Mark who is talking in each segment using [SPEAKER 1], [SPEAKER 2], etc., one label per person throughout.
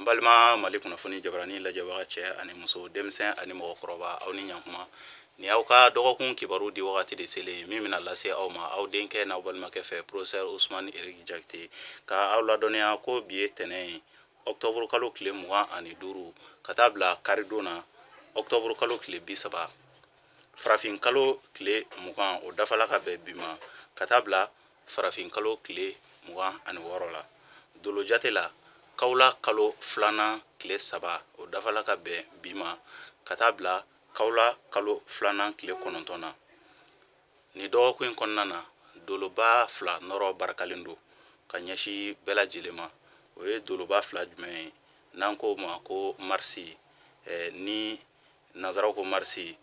[SPEAKER 1] Balima Mali kunnafoni jabarani lajɛbaga, cɛ ani muso, denmisɛn ani mɔgɔkɔrɔba, aw ni ɲankuma. Ni aw ka dɔgɔkun kibaru di wagati de selen, min bɛna lase aw ma aw denkɛ n'aw balimakɛ fɛ, professeur Ousmane Eric Jakite, ka aw ladɔnniya ko bi ye tɛnɛn ye, octobre kalo tile 25, ka taa bila karidon na, octobre kalo tile 30, farafin kalo tile 20, o dafala ka bɛn bi ma, ka taa bila farafin kalo tile 26 la. Dolo jate la, kawula kalo filanan tile 3, o dafala ka bɛn bi ma, ka taa bila kawula kalo filanan tile 9 na. Nin dɔgɔkun in kɔnɔna na, doloba fila nɔrɔ barikalen don ka ɲɛsin bɛɛ lajɛlen ma. O ye doloba fila jumɛn ye? N'an k'o ma ko marisi, ni nansaraw ko marisi,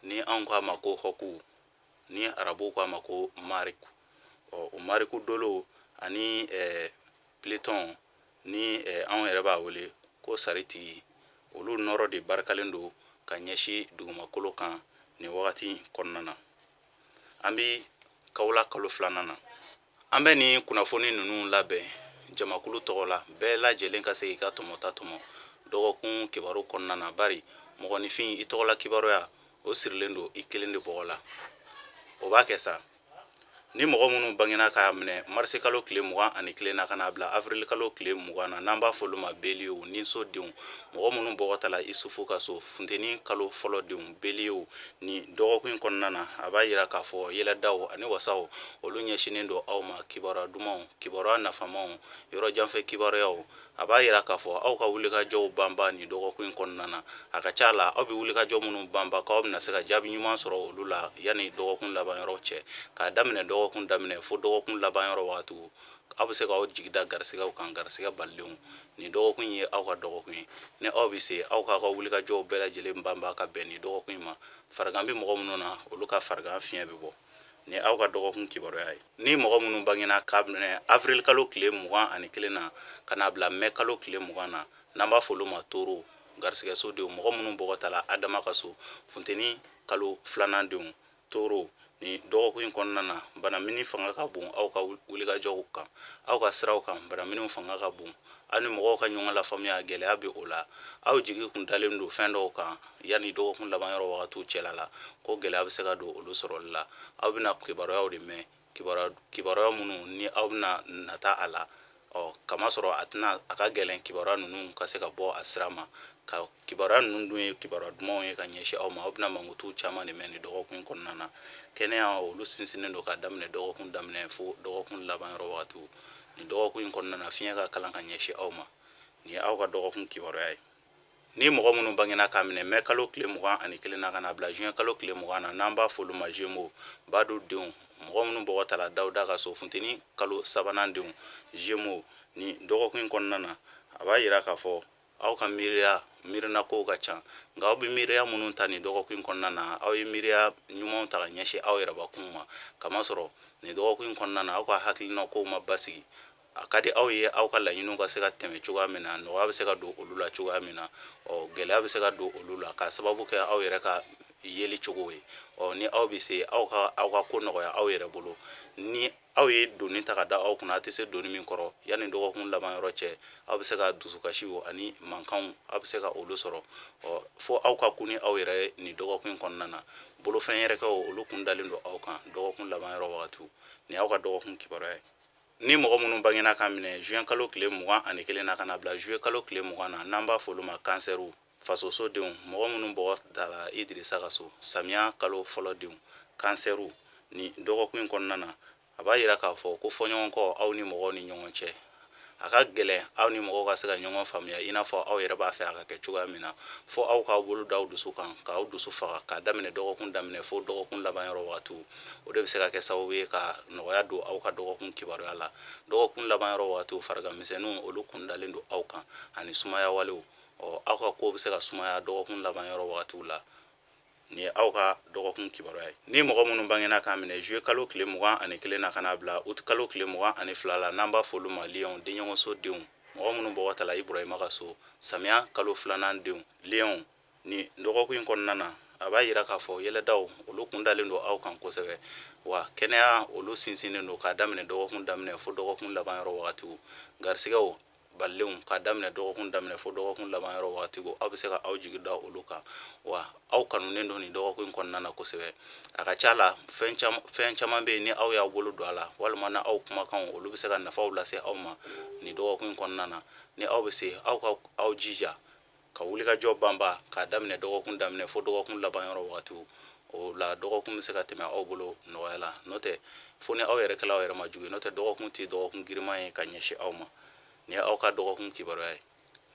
[SPEAKER 1] ni anw k'a ma ko hɔku, ni arabuw k'a ma ko mariku. Ɔ, o mariku dolo ani Pluton, ni anw yɛrɛ b'a wele ko saritigi, olu nɔrɔ de barikalen don ka ɲɛsin dugumakolo kan nin wagati kɔnɔna na. An bɛ kawula kalo filanan na. An bɛ nin kunnafoni ninnu labɛn jamakulu tɔgɔ la, bɛɛ lajɛlen ka se k'i ka tɔmɔta tɔmɔ dɔgɔkun kibaru kɔnɔna na, bari mɔgɔninfin, i tɔgɔla kibaruya, o sirilen don i kelen de bɔgɔ la. O b'a kɛ sa, ni mɔgɔ minnu bangena k'a minɛ marisi kalo tile 21 na ka n'a bila avril kalo tile 20 na, n'an b'a fɔ olu ma beliyew, ninso denw, mɔgɔ minnu bɔgɔ tala Isufu ka so, funteni kalo fɔlɔ denw, beliyew, ni dɔgɔkun in kɔnɔna na, a b'a yira k'a fɔ yɛlɛdaw ani wasaw, olu ɲɛsinnen don aw ma. Kibaruya dumanw, kibaruya nafamaw, yɔrɔ janfɛ kibaruyaw, a b'a yira k'a fɔ aw ka wulikajɔw banba nin dɔgɔkun in kɔnɔna na. A ka ca la, aw bɛ wulikajɔ minnu banba, k'aw bɛna se ka jaabi ɲuman sɔrɔ olu la yanni dɔgɔkun laban yɔrɔ cɛ. K'a daminɛ dɔgɔkun daminɛ fo dɔgɔkun laban yɔrɔ wagatiw, aw bɛ se k'aw jigi da garisigɛw kan, garisigɛ balilenw. Nin dɔgɔkun ye aw ka dɔgɔkun ye. Ni aw bɛ se, aw k'aw ka wulikajɔw bɛɛ lajɛlen banba ka bɛn nin dɔgɔkun in ma. Farigan bɛ mɔgɔ minnu na, olu ka farigan fiɲɛ bɛ bɔ. Ni aw ka dɔgɔkun kibaruya ye. Ni mɔgɔ minnu bangena k'a minɛ avril kalo tile 21 na ka n'a bila mɛ kalo tile 20 na, n'an b'a fɔ olu ma toro, garisigɛso denw, mɔgɔ minnu bɔgɔ tala Adama ka so, funteni kalo filanan denw, toro, ni dɔgɔkun in kɔnɔna na, banamini fanga ka bon aw ka wulikajɔw kan, aw ka siraw kan. Banaminiw fanga ka bon, aw ni mɔgɔw ka ɲɔgɔn lafaamuya, gɛlɛya bɛ o la. Aw jigi kun dalen don fɛn dɔw kan yanni dɔgɔkun laban yɔrɔ wagatiw cɛla la, ko gɛlɛya bɛ se ka don olu sɔrɔli la. Aw bɛna kibaruyaw de mɛn, kibaruya minnu ni aw bɛna nata a la. Ɔ, kamasɔrɔ a tɛna a ka gɛlɛn kibaruya ninnu ka se ka bɔ a sira ma. Ka kibaruya ninnu dun ye kibaruya dumanw ye ka ɲɛsin aw ma. Aw bɛna mankutu caman de mɛn nin dɔgɔkun kɔnɔna na. Kɛnɛya, olu sinsinnen don k'a daminɛ dɔgɔkun daminɛ fo dɔgɔkun laban yɔrɔ wagatiw. Nin dɔgɔkun in kɔnɔna na, fiɲɛ ka kalan ka ɲɛsin aw ma. Nin ye aw ka dɔgɔkun kibaruya ye. Ni mɔgɔ minnu bangena k'a minɛ mɛ kalo tile 21 na ka n'a bila juin kalo tile 20 na, n'an b'a fɔ olu ma Gémeaux, badu denw, mɔgɔ minnu bɔgɔ tala Dawuda ka so, funteni kalo sabanan denw, Gémeaux, ni dɔgɔkun in kɔnɔna na, a b'a yira k'a fɔ aw ka miiriya miirinakow ka ca. Nka aw bɛ miiriya minnu ta nin dɔgɔkun in kɔnɔna na, aw ye miiriya ɲumanw ta ka ɲɛsin aw yɛrɛbakun ma, kamasɔrɔ nin dɔgɔkun in kɔnɔna na, aw ka hakilinakow ma basigi. A ka di aw ye aw ka laɲiniw ka se ka tɛmɛ cogoya min na, nɔgɔya bɛ se ka don olu la cogoya min na. Ɔ, gɛlɛya bɛ se ka don olu la k'a sababu kɛ aw yɛrɛ ka yeli cogo ye. Ɔ, ni aw bɛ se, aw ka aw ka ko nɔgɔya aw yɛrɛ bolo. Ni aw ye doni ta ka da aw kunna, a tɛ se doni min kɔrɔ, yanni dɔgɔkun laban yɔrɔ cɛ, aw bɛ se ka dusukasiw ani mankanw, aw bɛ se ka olu sɔrɔ. Ɔ, fo aw ka kun ni aw yɛrɛ ye nin dɔgɔkun in kɔnɔna na. Bolofɛn yɛrɛkɛw, olu kun dalen don aw kan dɔgɔkun laban yɔrɔ wagatiw. Nin y'aw ka dɔgɔkun kibaruya ye. Ni mɔgɔ minnu bangena k'a minɛ juin kalo tile 21 na ka n'a bila juillet kalo tile 20 na, n'an b'a fɔ olu ma kansɛriw, fasoso denw, mɔgɔ minnu bɔgɔ tala Idirisa ka so, samiya kalo fɔlɔ denw, kansɛriw, ni dɔgɔkun in kɔnɔna na, a b'a yira k'a fɔ ko fɔɲɔgɔnkɔ aw ni mɔgɔw ni ɲɔgɔn cɛ, a ka gɛlɛn aw ni mɔgɔw ka se ka ɲɔgɔn faamuya i n'a fɔ aw yɛrɛ b'a fɛ a ka kɛ cogoya min na. Fo aw k'aw bolo da aw dusu kan, k'aw dusu faga, k'a daminɛ dɔgɔkun daminɛ fo dɔgɔkun laban yɔrɔ wagatiw. O de bɛ se ka kɛ sababu ye ka nɔgɔya don aw ka dɔgɔkun kibaruya la. Dɔgɔkun laban yɔrɔ wagatiw, farigan misɛnninw, olu kun dalen don aw kan, ani sumaya walew. Ɔ, aw ka ko bɛ se ka sumaya dɔgɔkun laban yɔrɔ wagatiw la. Nin ye aw ka dɔgɔkun kibaruya ye. Ni mɔgɔ minnu bangena k'a minɛ juillet kalo tile 21 na ka n'a bila août kalo tile 22 la, n'an b'a fɔ olu ma lion, denɲɔgɔnso denw, mɔgɔ minnu bɔgɔ tala Iburahima ka so, samiya kalo filanan denw, lion, ni dɔgɔkun in kɔnɔna na, a b'a yira k'a fɔ yɛlɛdaw, olu kun dalen don aw kan kosɛbɛ. Wa kɛnɛya, olu sinsinnen don k'a daminɛ dɔgɔkun daminɛ fo dɔgɔkun laban yɔrɔ wagatiw. Garisigɛw balilenw k'a daminɛ dɔgɔkun daminɛ fo dɔgɔkun laban yɔrɔ wagati ko aw bɛ se ka aw jigi da olu kan. Wa aw kanunen don nin dɔgɔkun in kɔnɔna na kosɛbɛ. A ka ca la, fɛn caman bɛ yen ni aw y'aw bolo don a la, walima na aw kumakanw, olu bɛ se ka nafaw lase aw ma nin dɔgɔkun in kɔnɔna na. Ni aw bɛ se, aw ka aw jija ka wulikajɔ banba k'a daminɛ dɔgɔkun daminɛ fo dɔgɔkun laban yɔrɔ wagatiw. O la, dɔgɔkun bɛ se ka tɛmɛ aw bolo nɔgɔya la. N'o tɛ, fo ni aw yɛrɛ kɛla aw yɛrɛ ma jugu ye. N'o tɛ, dɔgɔkun tɛ dɔgɔkun giriman ye ka ɲɛsin aw ma. Nin ye aw ka dɔgɔkun kibaruya ye.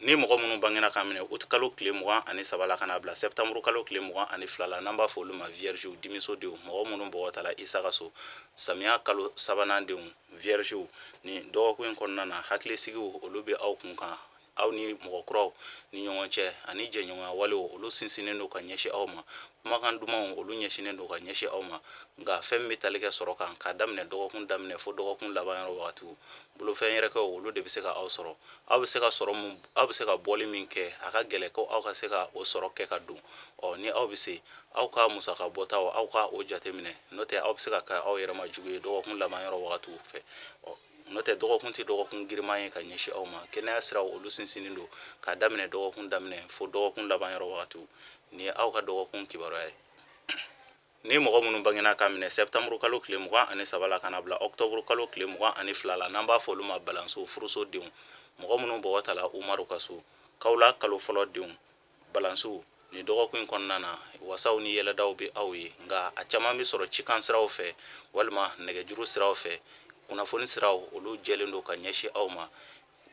[SPEAKER 1] Ni mɔgɔ minnu bangena k'a minɛ uti kalo tile 23 la ka n'a bila sɛptanburu kalo tile 22 la, n'an b'a fɔ olu ma viergew, dimisodenw, mɔgɔ minnu bɔgɔ tala Isa ka so, samiya kalo sabanan denw, viergew, nin dɔgɔkun in kɔnɔna na, hakilisigiw olu bɛ aw kun kan, aw ni mɔgɔ kuraw ni ɲɔgɔn cɛ, ani jɛɲɔgɔnya walew olu sinsinnen don ka ɲɛsin aw ma. Kumakan dumanw olu ɲɛsinnen don ka ɲɛsin aw ma. Nka fɛn min bɛ tali kɛ sɔrɔ kan, k'a daminɛ dɔgɔkun daminɛ fo dɔgɔkun laban yɔrɔ wagatiw, bolofɛn yɛrɛkɛw olu de bɛ se ka aw sɔrɔ. Aw bɛ se ka sɔrɔ mun, aw bɛ se ka bɔli min kɛ, a ka gɛlɛn ko aw ka se ka o sɔrɔ kɛ ka don. Ɔ, ni aw bɛ se, aw ka musaka bɔtaw, aw ka o jateminɛ. N'o tɛ, aw bɛ se ka kɛ aw yɛrɛ ma jugu ye dɔgɔkun laban yɔrɔ wagatiw fɛ. Ɔ, n'o tɛ, dɔgɔkun tɛ dɔgɔkun giriman ye ka ɲɛsin aw ma. Kɛnɛya siraw olu sinsinnen don k'a daminɛ dɔgɔkun daminɛ fo dɔgɔkun laban yɔrɔ wagatiw. Nin ye aw ka dɔgɔkun kibaruya ye. Ni mɔgɔ minnu bangena k'a minɛ sɛptanburu kalo tile 23 la ka na bila ɔkutɔburu kalo tile 22 la, n'an b'a fɔ olu ma balanso, furuso denw, mɔgɔ minnu bɔgɔ tala Umaru ka so, kawula kalo fɔlɔ denw, balanso, nin dɔgɔkun in kɔnɔna na, wasaw ni yɛlɛdaw bɛ aw ye. Nka a caman bɛ sɔrɔ cikan siraw fɛ walima nɛgɛjuru siraw fɛ. Kunnafoni siraw olu jɛlen don ka ɲɛsin aw ma.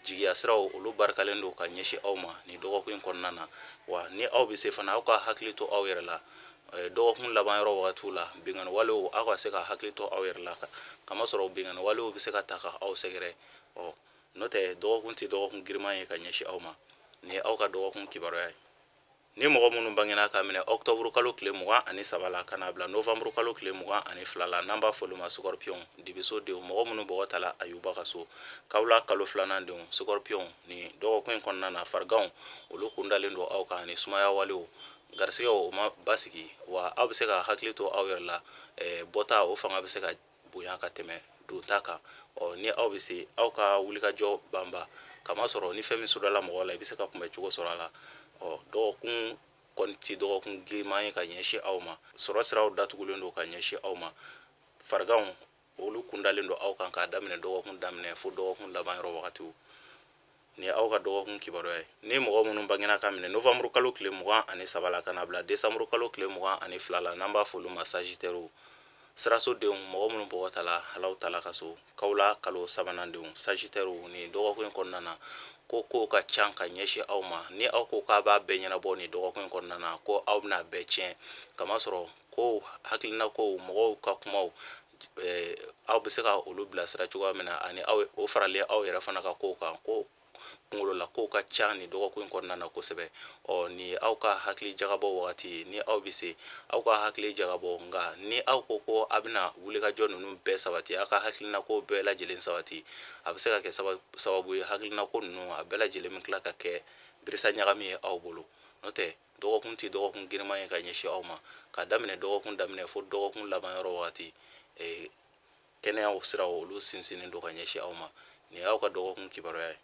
[SPEAKER 1] Jigiya siraw olu barikalen don ka ɲɛsin aw ma nin dɔgɔkun in kɔnɔna na. Wa ni aw bɛ se fana, aw ka hakili to aw yɛrɛ la dɔgɔkun laban yɔrɔ wagatiw la. Binkanni walew, aw ka se ka hakili to aw yɛrɛ la, kamasɔrɔ binkanni walew bɛ se ka ta ka aw sɛgɛrɛ. Ɔ, n'o tɛ, dɔgɔkun tɛ dɔgɔkun giriman ye ka ɲɛsin aw ma. Nin ye aw ka dɔgɔkun kibaruya ye. Ni mɔgɔ minnu bangena k'a minɛ ɔkutɔburu kalo tile 23 la ka n'a bila novanburu kalo tile 22 la, n'an b'a fɔ olu ma scorpion, dibiso denw, mɔgɔ minnu bɔgɔ tala Ayuba ka so, kawula kalo filanan denw, scorpion, nin dɔgɔkun in kɔnɔna na, fariganw olu kundalen don aw kan ani sumaya walew. Garisigɛw o ma basigi. Wa aw bɛ se ka hakili to aw yɛrɛ la, bɔta o fanga bɛ se ka bonya ka tɛmɛ donta kan. Ɔ, ni aw bɛ se, aw ka wulikajɔ banba, kamasɔrɔ ni fɛn min sudala mɔgɔ la, i bɛ se ka kunbɛ cogo sɔrɔ a la. Ɔ, dɔgɔkun kɔni tɛ dɔgɔkun giriman ye ka ɲɛsin aw ma. Sɔrɔ siraw datugulen don ka ɲɛsin aw ma. Fariganw olu kundalen don aw kan k'a daminɛ dɔgɔkun daminɛ fo dɔgɔkun laban yɔrɔ wagatiw. Nin ye aw ka dɔgɔkun kibaruya ye. Ni mɔgɔ minnu bangena ka minɛ novanburu kalo tile 23 la ka na bila desanburu kalo tile 22 la, n'an b'a fɔ olu ma sagittairew, siraso denw, mɔgɔ minnu bɔgɔ tala Alahu taala ka so, kawula kalo sabanan denw, sagittairew, nin dɔgɔkun in kɔnɔna na, ko kow ka ca ka ɲɛsin aw ma. Ni aw ko k'a b'a bɛɛ ɲɛnabɔ nin dɔgɔkun in kɔnɔna na, ko aw bɛna bɛɛ tiɲɛ, kamasɔrɔ kow, hakilina kow, mɔgɔw ka kumaw, aw bɛ se ka olu bilasira cogoya min na, ani aw o faralen aw yɛrɛ fana ka kow kan, ko kunkolola kow ka ca nin dɔgɔkun in kɔnɔna na kosɛbɛ. Ɔ, ni aw ka hakili jagabɔ wagati ye, ni aw bɛ se, aw ka hakili jagabɔ. Nka ni aw ko ko a bɛna wulikajɔ ninnu bɛɛ sabati, aw ka hakilina ko bɛɛ lajɛlen sabati, a bɛ se ka kɛ sababu ye hakilina ko ninnu a bɛɛ lajɛlen bɛ tila ka kɛ birisa ɲagami ye aw bolo. N'o tɛ, dɔgɔkun tɛ dɔgɔkun giriman ye ka ɲɛsin aw ma. K'a daminɛ dɔgɔkun daminɛ fo dɔgɔkun laban yɔrɔ wagati, kɛnɛyaw siraw olu sinsinnen don ka ɲɛsin aw ma. Nin y'aw ka dɔgɔkun kibaruya ye.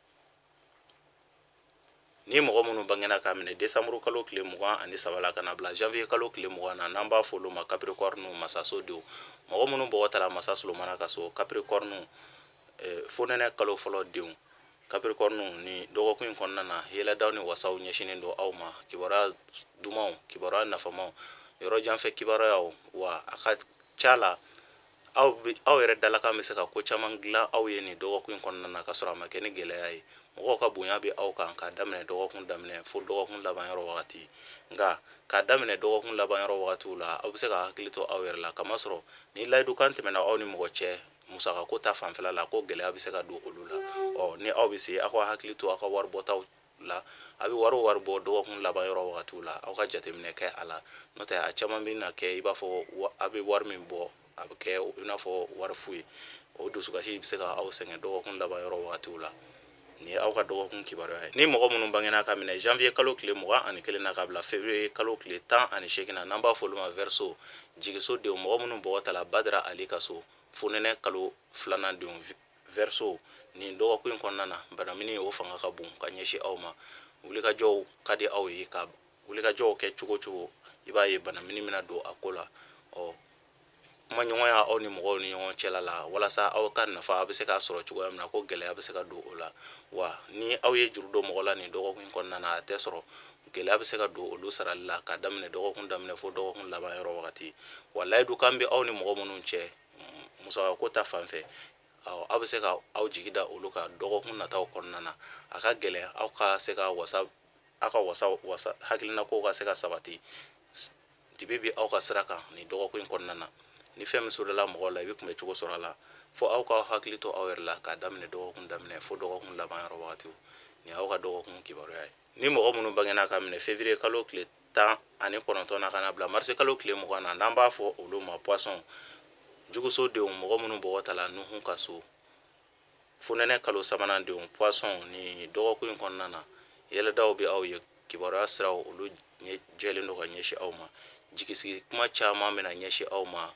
[SPEAKER 1] Ni mɔgɔ minnu bangena k'a minɛ desanburu kalo tile 23 la ka na bila janvier kalo tile 20 na, n'an b'a fɔ olu ma capricorne, masaso denw, mɔgɔ minnu bɔgɔ tala masa Solomana ka so, capricorne, fonɛnɛ kalo fɔlɔ denw, Capricorne, ni dɔgɔkun in kɔnɔna na, yɛlɛdaw ni wasaw ɲɛsinnen don aw ma, kibaruya dumanw, kibaruya nafamaw, yɔrɔ janfɛ kibaruyaw. Wa a ka ca la, aw aw yɛrɛ dalakan bɛ se ka ko caman dilan aw ye nin dɔgɔkun in kɔnɔna na ka sɔrɔ a ma kɛ ni gɛlɛya ye. Mɔgɔw ka bonya bɛ aw kan k'a daminɛ dɔgɔkun daminɛ fo dɔgɔkun laban yɔrɔ wagati. Nka k'a daminɛ dɔgɔkun laban yɔrɔ wagatiw la, aw bɛ se ka hakili to aw yɛrɛ la, kamasɔrɔ ni layidukan tɛmɛna aw ni mɔgɔ cɛ musaka ko ta fanfɛla la, ko gɛlɛya bɛ se ka don olu la. Ɔ, ni aw bɛ se, aw ka hakili to aw ka wari bɔtaw la. A bɛ wari o wari bɔ dɔgɔkun laban yɔrɔ wagatiw la, aw ka jateminɛ kɛ a la. N'o tɛ, a caman bɛ na kɛ i b'a fɔ aw bɛ wari min bɔ, a bɛ kɛ i n'a fɔ wari fu ye. O dusukasi bɛ se ka aw sɛgɛn dɔgɔkun laban yɔrɔ wagatiw la. Nin ye aw ka dɔgɔkun kibaruya ye. Ni mɔgɔ minnu bangena ka minɛ janvier kalo tile 21 na ka bila février kalo tile 18 na, n'an b'a fɔ olu ma Verseau, jigiso denw, mɔgɔ minnu bɔgɔ tala Badara Ali ka so, fonɛnɛ kalo filanan denw, Verseau, Nin dɔgɔkun in kɔnɔna na, banamini o fanga ka bon ka ɲɛsin aw ma. Wulikajɔw ka di aw ye, ka wulikajɔw kɛ cogo cogo, i b'a ye banamini bɛna don a ko la. Ɔ, kumaɲɔgɔnya aw ni mɔgɔw ni ɲɔgɔn cɛla la, walasa aw ka nafa a bɛ se k'a sɔrɔ cogoya min na, ko gɛlɛya bɛ se ka don o la. Wa ni aw ye juru don mɔgɔ la nin dɔgɔkun in kɔnɔna na, a tɛ sɔrɔ, gɛlɛya bɛ se ka don olu sarali la, ka daminɛ dɔgɔkun daminɛ fo dɔgɔkun laban yɔrɔ wagati. Wa layidu kan bɛ aw ni mɔgɔ minnu cɛ musakako ta fan fɛ, aw bɛ se ka aw jigi da olu kan dɔgɔkun nataw kɔnɔna na. A ka gɛlɛn aw ka se ka wasa, aw ka wasa wasa hakilina kow ka se ka sabati. Dibi bɛ aw ka sira kan nin dɔgɔkun in kɔnɔna na. Ni fɛn min sodala mɔgɔw la, i bɛ kunbɛ cogo sɔrɔ a la. Fo aw k'aw hakili to aw yɛrɛ la, k'a daminɛ dɔgɔkun daminɛ fo dɔgɔkun laban yɔrɔ wagatiw. Nin y'aw ka dɔgɔkun kibaruya ye. Ni mɔgɔ minnu bangena ka minɛ février kalo tile 19 na ka na bila marisi kalo tile 20 na, n'an b'a fɔ olu ma poisson, juguso denw, mɔgɔ minnu bɔgɔ tala Nuhu ka so, fonɛnɛ kalo sabanan denw, poisson, ni dɔgɔkun in kɔnɔna na, yɛlɛdaw bɛ aw ye. Kibaruya siraw olu jɛlen don ka ɲɛsin aw ma. Jigisigi kuma caman bɛna ɲɛsin aw ma.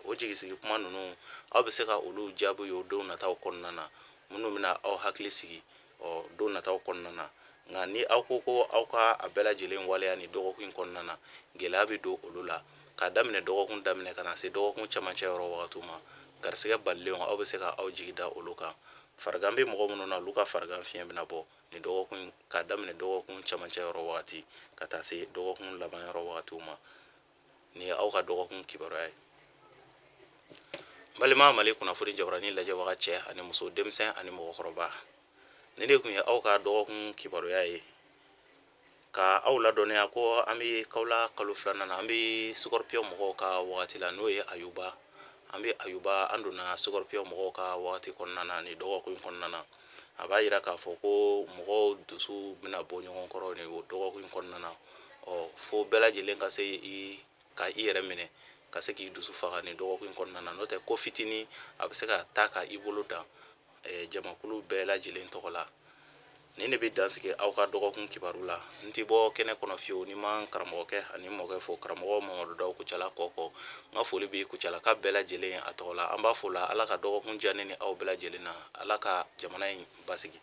[SPEAKER 1] O jigisigi kuma ninnu, aw bɛ se ka olu jaabi ye o don nataw kɔnɔna na, minnu bɛna aw hakili sigi ɔ don nataw kɔnɔna na. Nka ni aw ko ko aw ka a bɛɛ lajɛlen waleya nin dɔgɔkun in kɔnɔna na, gɛlɛya bɛ don olu la. K'a daminɛ dɔgɔkun daminɛ ka na se dɔgɔkun camancɛ yɔrɔ wagatiw ma, garisɛgɛ balilenw, aw bɛ se ka aw jigi da olu kan. Farigan bɛ mɔgɔ minnu na, olu ka farigan fiɲɛ bɛna bɔ nin dɔgɔkun in, k'a daminɛ dɔgɔkun camancɛ yɔrɔ wagati ka taa se dɔgɔkun laban yɔrɔ wagatiw ma. Nin ye aw ka dɔgɔkun kibaruya ye. Balima Mali kunnafoni jabarani lajɛbaga cɛ ani muso, denmisɛn ani mɔgɔkɔrɔba, nin de tun ye aw ka dɔgɔkun kibaruya ye, ka aw ladɔnniya ko an bɛ kawula kalo filanan na, an bɛ scorpion mɔgɔw ka wagati la, n'o ye ayuba. An bɛ ayuba, an donna scorpion mɔgɔw ka wagati kɔnɔna na nin dɔgɔkun kɔnɔna na. A b'a yira k'a fɔ ko mɔgɔw dusu bɛna bɔ ɲɔgɔn kɔrɔ nin dɔgɔkun kɔnɔna na. Ɔ, fo bɛɛ lajɛlen ka se i ka i yɛrɛ minɛ, ka se k'i dusu faga nin dɔgɔkun in kɔnɔna na. N'o tɛ, ko fitinin a bɛ se ka taa ka i bolo dan jamakulu bɛɛ lajɛlen tɔgɔ la. Nin de bɛ dansigi aw ka dɔgɔkun kibaru la. N tɛ bɔ kɛnɛ kɔnɔ fiyewu ni ma karamɔgɔkɛ ani mɔkɛ fo, karamɔgɔ Mamadu Daw Kucala kɔkɔ. N ka foli bɛ Kucalaka bɛɛ lajɛlen a tɔgɔ la. An b'a fo la, Ala ka dɔgɔkun diya ne ni aw bɛɛ lajɛlen na. Ala ka jamana in basigi.